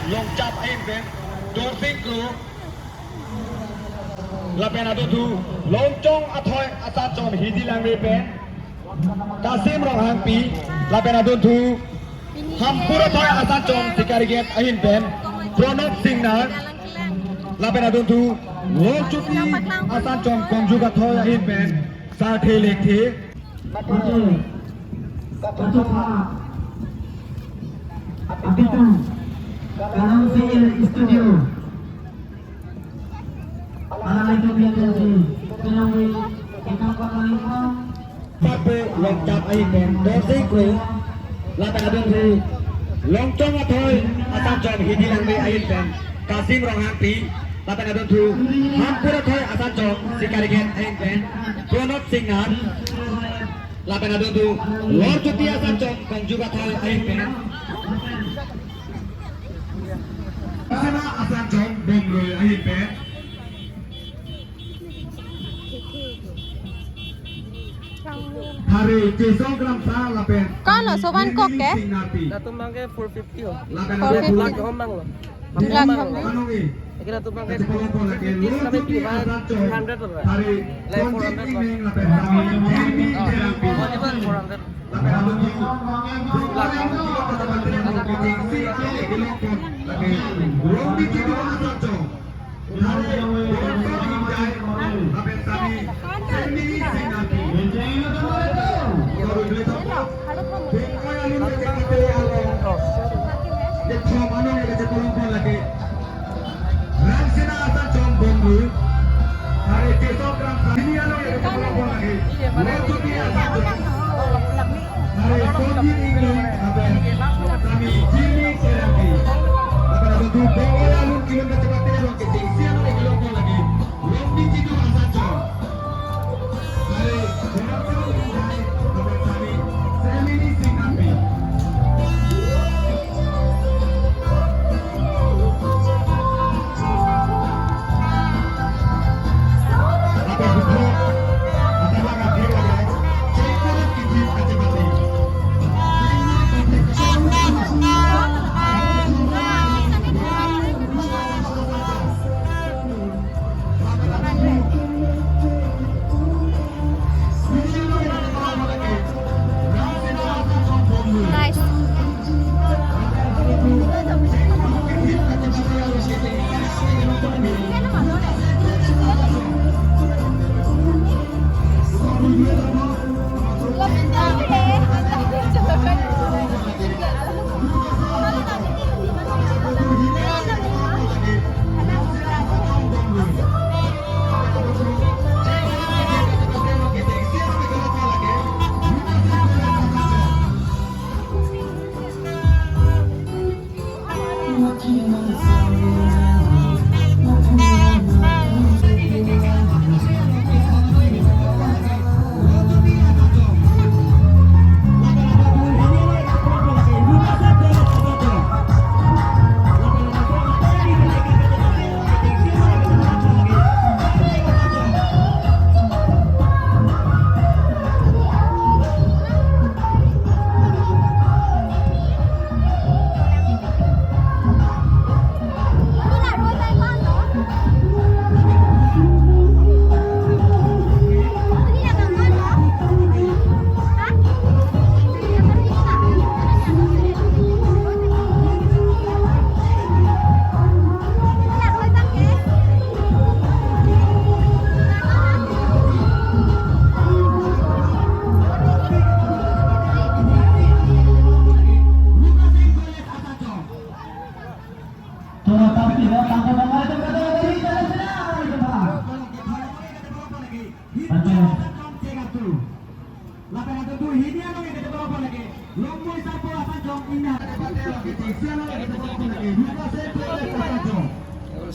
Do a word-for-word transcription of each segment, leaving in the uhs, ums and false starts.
Longchap ahin pen Dorsing Kro, lapen adunthu Longchong Athoi asanchom Hidi Langve pen Kasim Ronghangpi, lapen adunthu Hampur Athoi asanchom Sikarigat ahin pen Pranab Singnar, lapen adunthu Lorchuti asanchom Kongjuk Athoi ahin pen Sarthe Lekthe. Mate, kachokha, apitu, Kalam Singh Studio. Alangli kebijakan si, kenangwi, kita pakai pam. Pape Longchap ahin pen Dorsing Kro, lapen adunthu Longchong Athoi asanchom Hidi Langve ahin pen Kasim Ronghangpi, lapen adunthu Hampur Athoi asanchom Sikarigat ahin pen Pranab Singnar, lapen adunthu Lorchuti asanchom Kongjuk Athoi ahin pen Sena asanchom Bomrui ahin pen Hari Chesong Kramsa lapen Kano, Soban kok ke? Singnapi. Latum abang ke four fifty ho. Lapen four fifty. Black hom abang lo. Black hom. Manungi. Ekena latum abang ke four fifty, kami piwa three hundred lo. Hari Lai four hundred lo. Lapen Sami Jimmy Terapi. Four hundred. Lapen adunthu Black hom. Lapen Rombi Kidu asanchom. Hari Sonjit Inglong, lapen kami Jimmy Terapi. Lapen adunthu Bongoi alun kilun kachepate along kechengsi along ekelong lagi. Rombi Kidu asanchom. Hari Sonjit Inglong, lapen kami Semini Singnapi. Nice.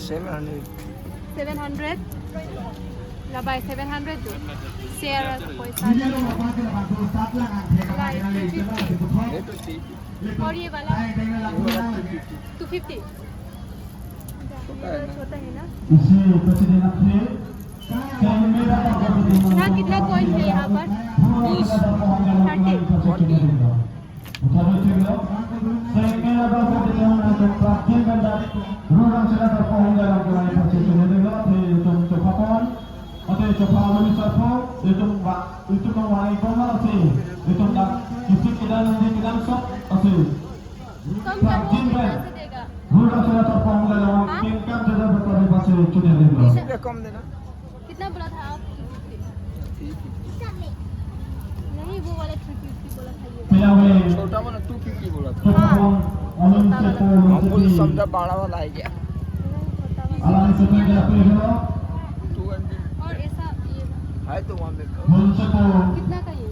Seven hundred. Seven hundred. Labai seven hundred tu. Share poisa. Lai two fifty. और ये वाला? Two fifty. छोटा है ना? इसे पच्चीस दिन रखिए। कितना, कितना coin है यहाँ पर? Thirty. Forty. Chopha Lumi Sarpo, itum ba, itum nang wari koma ase, itum nang isi kedam nang di kedam sok ase. Prapjin pen, Rura Sera Sarpo hong gala, हाँ? Kengkam jada bertari pasi chunari lo. कितना बोला था आप? नहीं, वो वाला three fifty बोला था ये। Pila we? छोटा वाला टू फिफ्टी बोला था। Chopha, हाँ। Alun Sepo, हम बोले Sepi. समझा बड़ा वाला है क्या? नहीं, छोटा वाला। Alang Sepo ke api helo? Two hundred. और ऐसा ये है तो वन हंड्रेड। Alun Sepo. कितना का ये?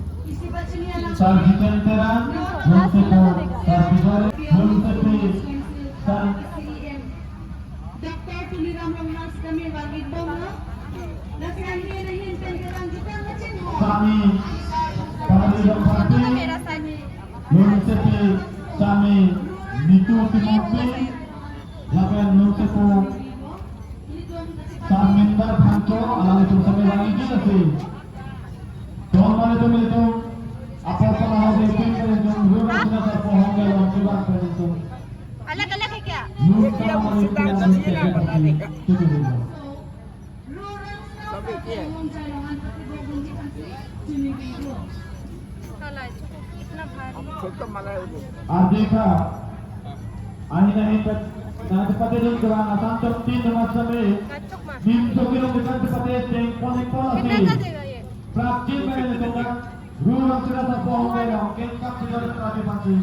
Sar Jiten Terang, Alun Sepo, Sar Bijare, Alun Sepi, Sar doctor Tuliram रोंगनाथ कमी वाली बोंगा। लसरांगे नहीं पेंगरांगे तंग चिन्ह। Sami, Pahari Dok Parti, Alun Sepi, Sami, Nitu Timothy, lapen Alun Sepo, Sar Mindar Phangcho, alanglitum sami vangji lasi. Don mari tum ilitum, apor panahok ilitum, ilitum, Rura Sera Sarpo hong gala, kibar pen ilitum. अलग अलग है क्या? ये भी हम उसी दाम का चाहिए ना, बना देगा। सब एक ही है। कितना भारी। हम खुद तो मना है वो। Ardika, ahin ahin pet, nangpate dun kurang asam chok tin dun asam e. Kachok ma. Nim chok kilo kitan pate deng pon ek pon कितना का asi. देगा ये? Prapjin pen ilitum nang Rura Sera Sarpo hong gala, kengkam jada bertari pasi.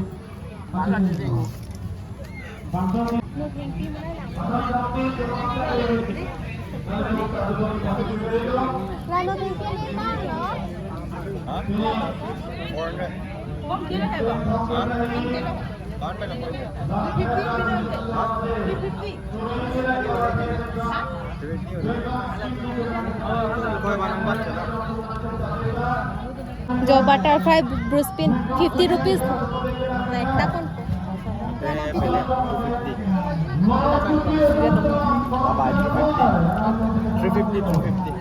जो butterfly Bruce pin fifty rupees. Naik takon po. Three fifty, three fifty.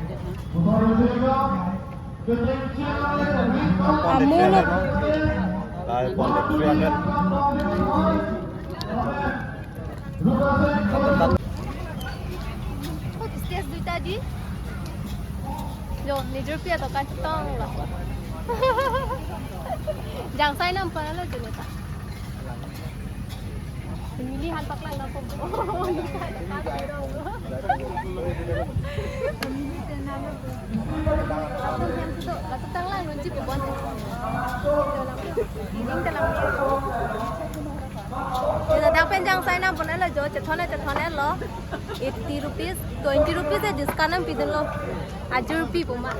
Amulo. Three hundred. Stage দুইটা দি। Jo, nijor pi ato kan tong lo. Jang sai nam pa lo jo ta. Mili han paklang na po. Mili te na lo. Latum tanglang nunchi po bon. Ining telang. Ina dak pen jang sai nam pon lo jo, chethon chethon lo. Eighty rupees, twenty rupees e discount nam pidun lo. Ajur pi puma.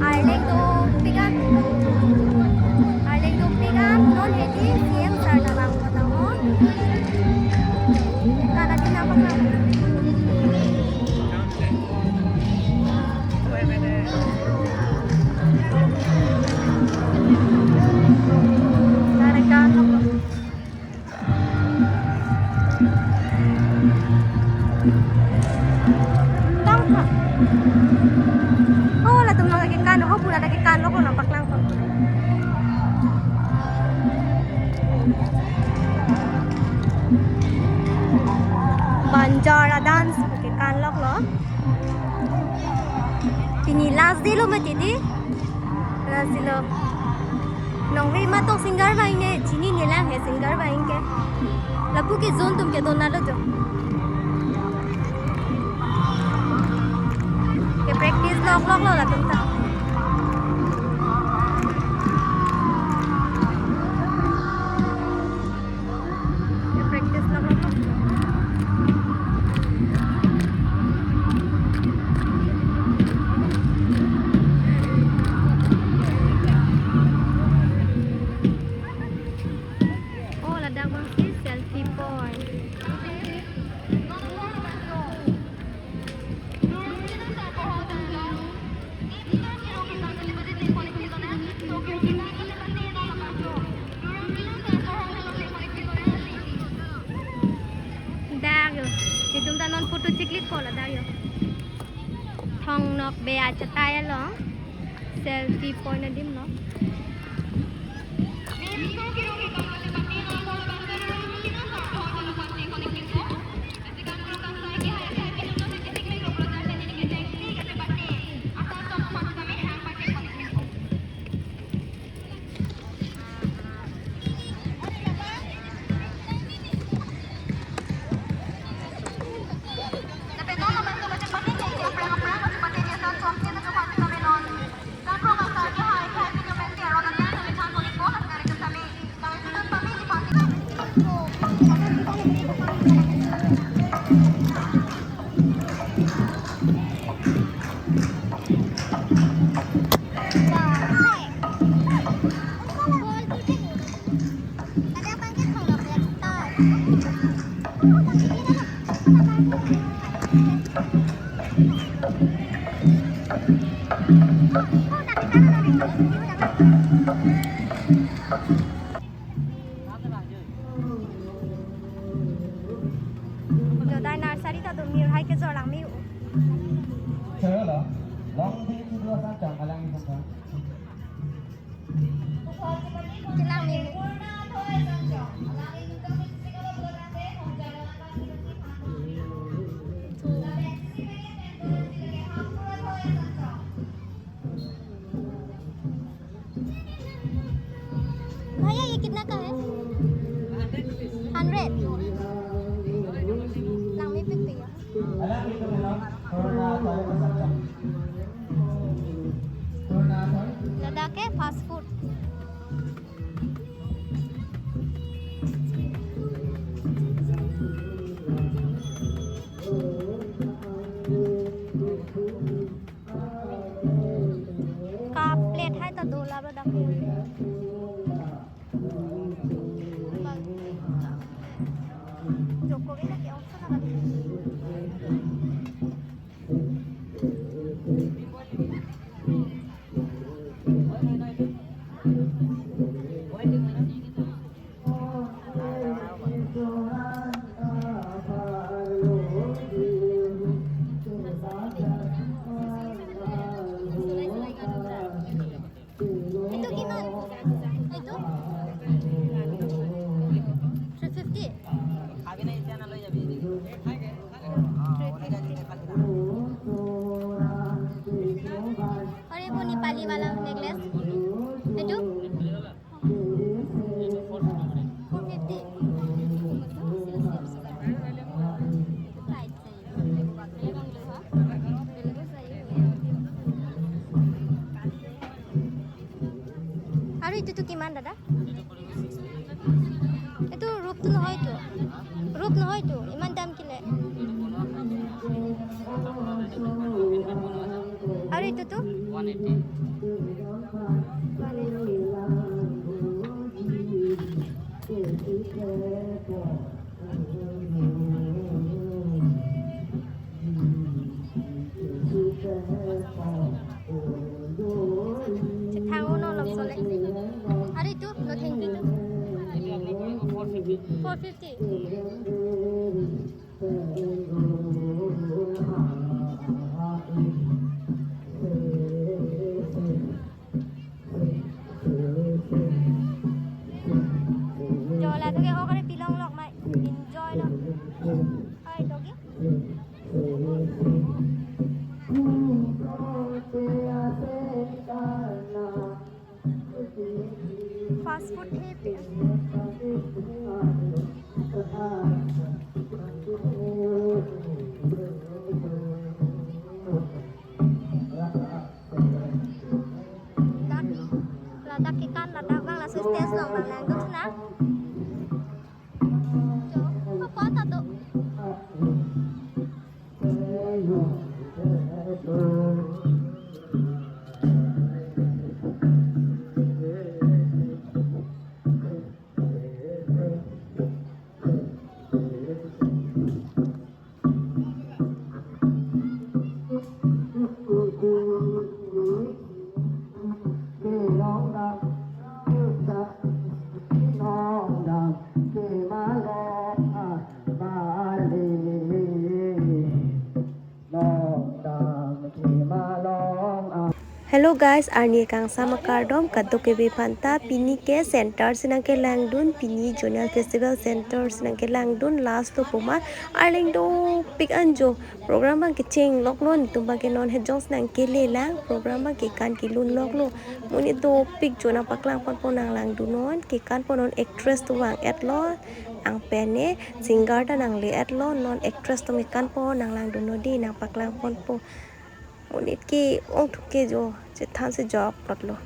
Arleng dopik an, arleng dopik an, non hedi C M sir ta bang kota mo. Kana tina paklang. Tangka. Oh, latum lake kan, ho pura lake kan lo kono paklang ko. Banjara dance ke kan lok lo. Pini last day lo mati di. Last day lo. Nongri matok singer ba ingke, chinine lang he singer ba ingke. Lapu ke zone atum ke dona lo jo. Ke practice lok lok lo latum ta. Practice lang ako. Chiklit ko ladak yo. Thong Nokbe achatai along selfie point adim lo. Jodai nursery ta do mir hai kejor lang mi. Chalo, long day kedua santang alang isang. Kelang mi. भैया, ये कितना का है? Hundred. Langmepik ya. Ladak ke fast food. Cup plate hai ta do la ladak. Jokowi lagi option ada. এইটো কিমান? এইটো? Three fifty? Three fifty. আৰু এইবোৰ নেপালী ৱালা নেকলেছ? এইটো? Four fifty. আৰু এইটোতো কিমান, দাদা? এইটো ৰূপটো নহয়তো, ৰূপ নহয়তো, ইমান দাম কিলে? আৰু এইটোতো? One eighty. One eighty. Chethang uno lok sole. Are itu, lo thengpi tu. Itu apa? Four fifty. Four fifty. Jo, ladak ke okare pilong lok mai. Enjoy lo. Hai, doggy. Fast food he pe. Dak, ladak ke kan, ladak abang laso stage along abang nangduk na. Jo, apa ta do? Hello guys, arni kangsam akardom, kadokave aphanta. Pini ke center si nangkelangdun, pini Zonal Festival Center si nangkelangdun, last to puma, arleng dopik anjo. Program abang kecheng loklo, netum abang ke non hejong si nangkelelang, program abang kekan kelun loklo. Monit dopik jo nangpaklang ponpo, nanglangdunnon, kekan ponnon, actress atum vang-etlo, angpen ne singer ta nangle-etlo, non actress atum kekan po, nanglangdunnon dei, nangpaklang ponpo. Monit ke ongthu ke jo, chethan si jok plotlo.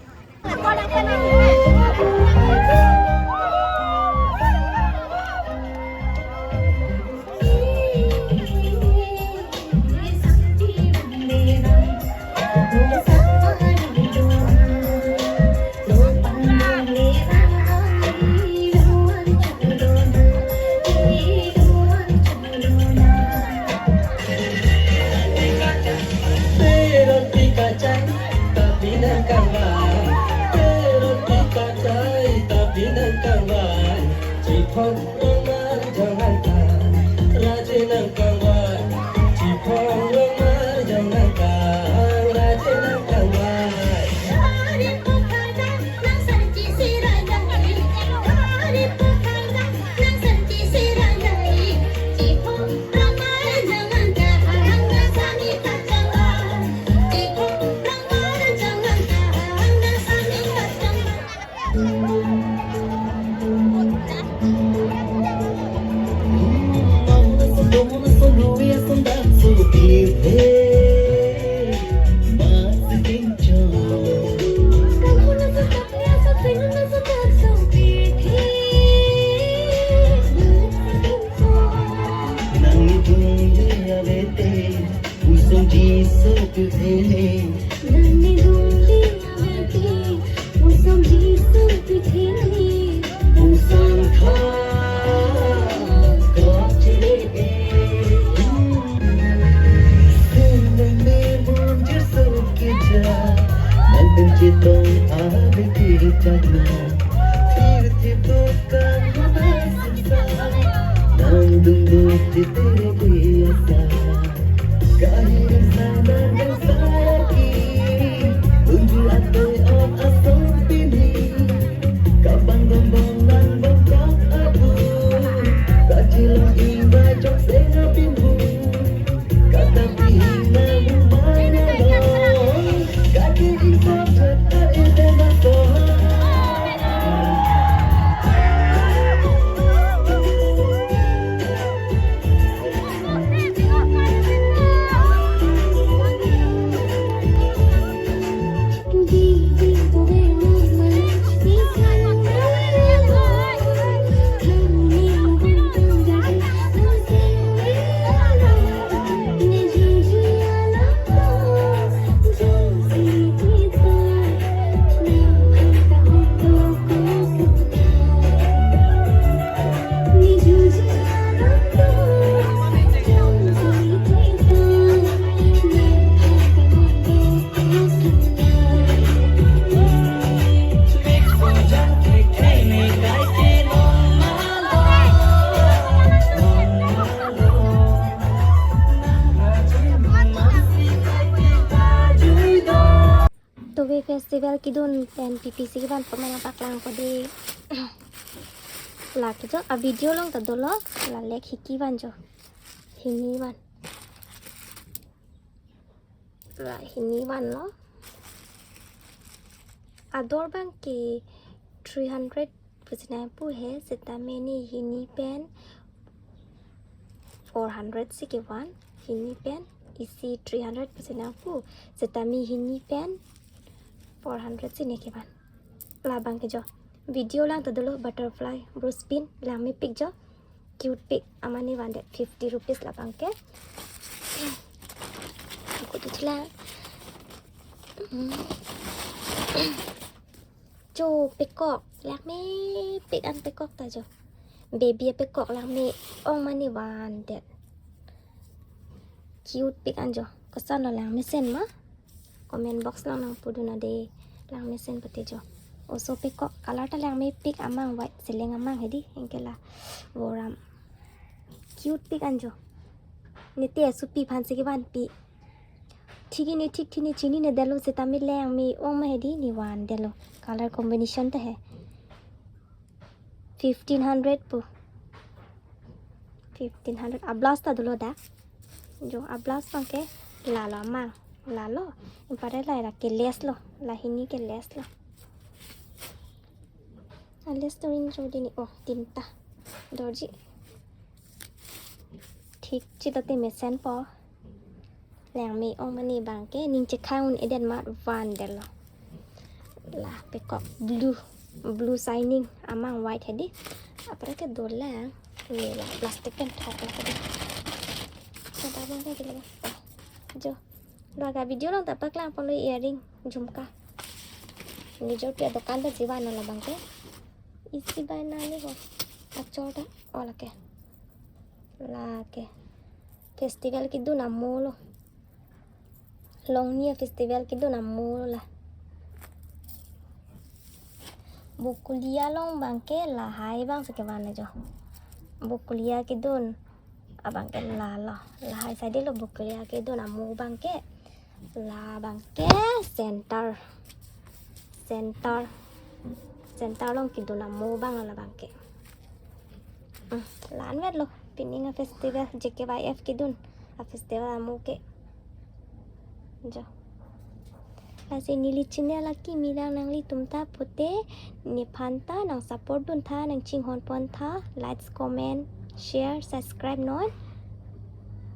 Tobe festival kedun pen P P C kevan pemang paklang kode. Lake jo a video along ta dolo, la lek hiki van jo. Hini van. La hini van lo. Ador abang ke three hundred pusi nangpu he, setame ne hini pen four hundred si kevan, hini pen isi three hundred pusi nangpu, setame hini pen four hundred si ne kevan. Labang ke jo. Video along ta dolo butterfly, brush bean, langmepik jo. Cute pik, amat ne vandet, fifty rupees labang ke. Ako tu chila. Hmm. Jo, peacock, langmepik an peacock ta jo. Baby peacock langme, ong amat ne vandet. Cute pik an jo. Koson lo langmesen ma? Comment box along nangpudun non dei, langmesen pute jo. Oso peacock, color ta langmepik, amang white seleng amang hedi, anke la voram. Cute pik an jo. Ne te asopi aphan si kevanpi. Thik hini, thik hini chinine detlo seta, me langme-ong ma hedi, ne van detlo. Color combination ta he. Fifteen hundred pu. Fifteen hundred. A-blouse ta dolo dak. Jo, a-blouse abangke lalo amang. Lalo. Anparke la, lake lace lo. La hini ke lace lo. A-lace to ring jo dini. Oh, tinta. Dorji. Thik chito te mesenpo. Langme-ong ma ne abangke, ning chekhang un-edet amat van detlo. La pekok blue, blue shining, amang white hedi. Anparke dolang, ne la plastic pen thok la hedi. Kada abangke dilo. Jo. Laga video along ta paklangponlo earring, jhumka. Nijor pi adokan ta jivan lo labangke. Isi bai nangji ho. Achor ta, oh lake. Lake. Festival kedun amo lo. Longnia festival kedun amo lo la. Bokolia along abangke lahai abang si kevan ajo. Bokolia kedun abangke lalo. Lahai side lo Bokolia kedun amo abangke. Labangke center. Center. Center along kedun amo abang labangke. Hmm, la-an vetlo. Pining a-festival J K Y F kedun. A-festival amo ke. Jo. Lasi neli channel akimi lang nanglitum ta pute, nephan ta nang support dun tha, nang chinghon pon tha, likes, comment, share, subscribe non.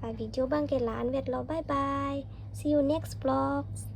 A-video abangke la-an vetlo. Bye bye. See you next vlogs.